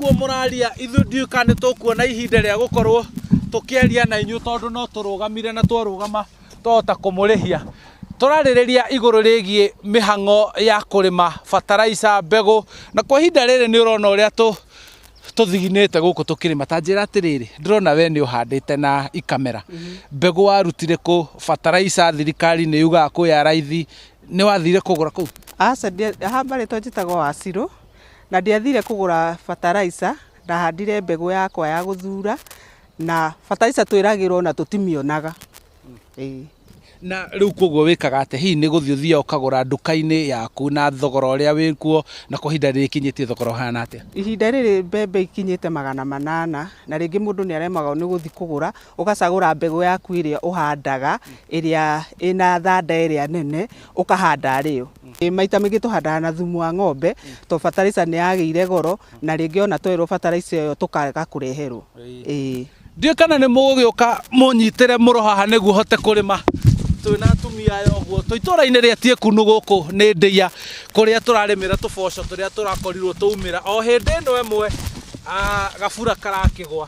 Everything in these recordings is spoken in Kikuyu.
Ũguo mũraria ithuĩ ndiũĩ kana nĩ tũkuona ihinda rĩa gũkorwo tũkĩaria na inyuĩ tondũ no tũrũgamire na twarũgama twahota kũmũrĩhia. Tũrarĩrĩria igũrũ rĩgiĩ mĩhang'o ya kũrĩma bataraica, mbegũ, na kwa ihinda rĩrĩ nĩ ũrona ũrĩa tũ tũthiginĩte gũkũ tũkĩrĩma. Ta njĩra atĩrĩrĩ, ndĩrona we nĩ ũhandĩte na ikamera. Mbegũ warutire kũ? Bataraica thirikari nĩ yugaga kwĩ ya raithi, nĩ wathire kũgũra kũu? Aca hamba rĩtwa njĩtagwo Wacirũ, na ndiathire kũgũra bataraica, ndahandire mbegũ yakwa ya gũthura, na bataraica twĩragĩrwo na tũtimĩonaga. Ĩĩ. Na rĩu koguo wĩkaga atĩa? Hihi nĩ gũthiĩ ũthiaga ũkagũra nduka-inĩ yaku na thogora ũrĩa wĩkuo, na kwa ihinda rĩrĩ ĩkinyĩtie thogora ũhana atĩa? Ihinda rĩrĩ mbembe ikinyĩte 800, na rĩngĩ mũndũ nĩ aremagwo nĩ gũthiĩ kũgũra, ũgacagũra mbegũ yaku ĩrĩa ũhandaga, ĩrĩa ĩna thanda ĩrĩa nene, ũkahanda arĩ yo. Maita maingĩ tũhandaga na thumu wa ng'ombe, tondũ bataraica nĩ yagĩire goro, na rĩngĩ ona twerwo bataraica ĩyo tũkaga kũreherwo. Ĩĩ. Ndiũĩ kana nĩ mũgũgĩũka mũnyitĩre mũro haha nĩguo hote kũrĩma. Twĩna atumia aya ũguo twĩ itũra-inĩ rĩa Tiekunu gũkũ nĩ Ndĩia kũrĩa tũrarĩmĩra tũboco tũrĩa tũrakorirwo twaumĩra o hĩndĩ ĩno ĩmwe gabura karakĩgwa.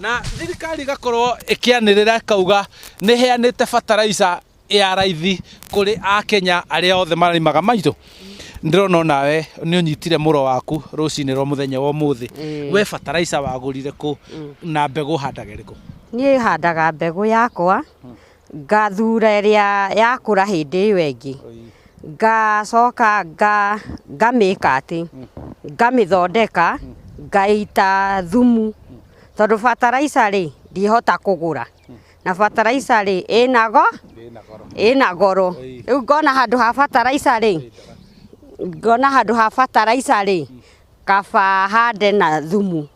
Na thirikari ĩgakorwo ĩkĩanĩrĩra ĩkauga nĩ ĩheanĩte bataraica ya raithi kũrĩ akenya arĩa othe marĩmaga. Maitũ, ndĩrona onawe nĩ ũnyitire mũro waku rũcinĩ rwa mũthenya wa ũmũthĩ. We bataraica wagũrire kũ na mbegũ ũhandaga ĩrĩkũ? Niĩ handaga mbegũ yakwa, ngathura ĩrĩa yakũra hĩndĩ ĩyo ĩngĩ, ngacoka ngamĩka atĩ, ngamĩthondeka, ngaita thumu, tondũ bataraica rĩ, ndihota kũgũra. Na bataraica rĩ, ĩna go, ĩna goro. Rĩu ngona handũ ha bataraica rĩ, ngona handũ ha bataraica rĩ, kaba hande na thumu.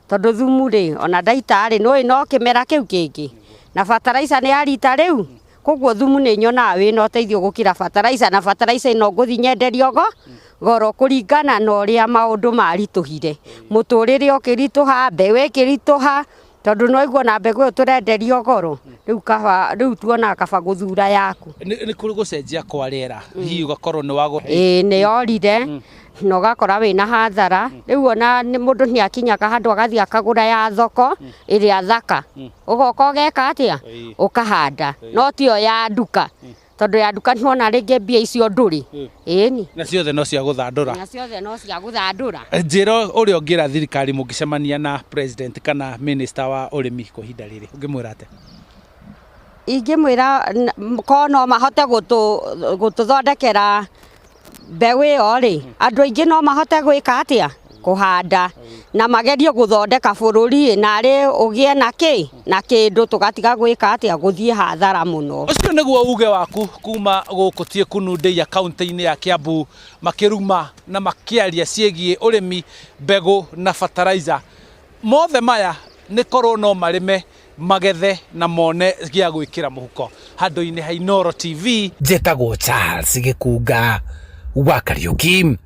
Tondũ thumu rĩ, ona ndaita rĩ, nĩũĩ no kĩmera kĩu kĩngĩ. Na bataraica nĩ ya rita rĩu, koguo thumu nĩ nyonaga wĩna ũteithio gũkĩra bataraica, na bataraica ĩno ngũthiĩ nyenderio goro kũringana na ũrĩa maũndũ maritũhire. Mũtũrĩre ũkĩritũha, mbeũ ĩkĩritũha, tondũ no igua ona mbegũ ĩyo tũrenderio goro, rĩu kaba rĩu tuonaga kaba gũthura yaku. Nĩ kũrĩ gũcenjia kwa rĩera, hihi ũgakorwo nĩ wagũra. Ĩĩ nĩ yorire na ũgakora wĩna hathara, rĩu ona mũndũ nĩ akinyaga handũ agathiĩ akagũra ya thoko ĩrĩa thaka, ũgoka ũgeka atĩa, ũkahanda, no ti ĩyo ya nduka. Tondũ ya nduka nĩwona rĩngĩ mbia icio ndũrĩ. Ĩni. Na ciothe no cia gũthandũra. Na ciothe no cia gũthandũra. Njĩra ũrĩa ũngĩra thirikari mũngĩcemania na president kana minister wa ũrĩmi kwa ihinda rĩrĩ, ũngĩmwĩra atĩa? Ingĩmwĩra korwo no mahote gũtũthondekera Mbeũ ĩyo rĩ, andũ aingĩ no mahote gwĩka atĩa? Kũhanda na magerie gũthondeka bũrũri ĩ, narĩ ũgĩe na kĩ? Na kĩndũ tũgatiga gwĩka atĩa? Gũthiĩ hathara mũno. Ũcio nĩguo uge waku kuma gũkũ Tiekunu Ndeiya kaũntĩ-inĩ ya Kiambu makĩruma na makĩaria ciĩgiĩ ũrĩmi, mbegũ na bataraica. Mothe maya nĩ korwo no marĩme magethe na mone gĩa gwĩkĩra mũhuko. Handũ-inĩ ha Inooro TV. Njĩtagwo Charles Gĩkunga wa Kariũki.